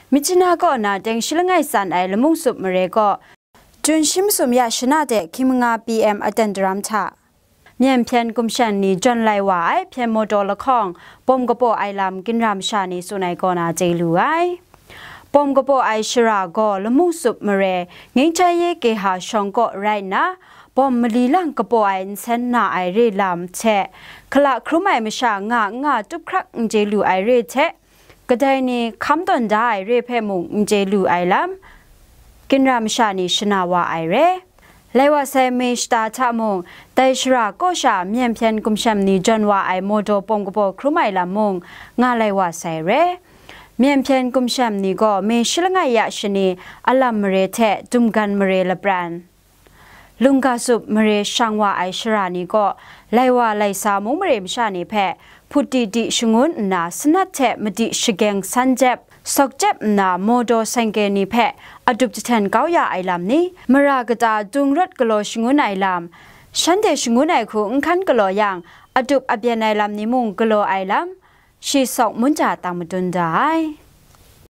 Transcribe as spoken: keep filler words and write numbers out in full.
Myitkyina kaw na teng shi langai tsan ai lamung sup mare kaw, Jun shi masum ya shana de hkying manga P M aten daram hta, myen hpyen gumshem ni jawn lai wa ai hpyen mawdaw lahkawng bawm kabaw ai lam ginra masha ni tsun ai kaw na chye lu ai. Bawm kabaw ai shara gaw lamung sup mare, Ngengchai ye Keha shawng kaw rai nna, bawm mali lang kabaw ai nsen na ai re lam hte, hkala hkrum ai masha nga n nga tup hkrak n chye lu ai re hte, kadai ni hkam tawn da ai re hpe mung n chye lu ai lam, ginra masha ni shana wa ai re. Lai wa sai May shata hta mung, dai shara kaw sha myen hpyen gumshem ni jawn wa ai mawdaw bawm kabaw hkrum ai lam mung, nga lai wa sai re. Myen hpyen gumshem ni gaw May shi langai ya shani alam mare hte dumgan mare lapran, lungga sup mare shang wa ai shara ni kaw, lai wa lai sa mung mare masha ni hpe, hput di di shangun nna, sanat hte madi shageng san jep, sawk jep nna, mawdaw sengke ni hpe adup jahten kau ya ai lam ni, mara kata dung rawt galaw shangun ai lam, shanhte shangun ai hku n hkan galaw yang, adup abyen ai lam ni mung galaw ai lam, shi sawk munja tang madun da ai.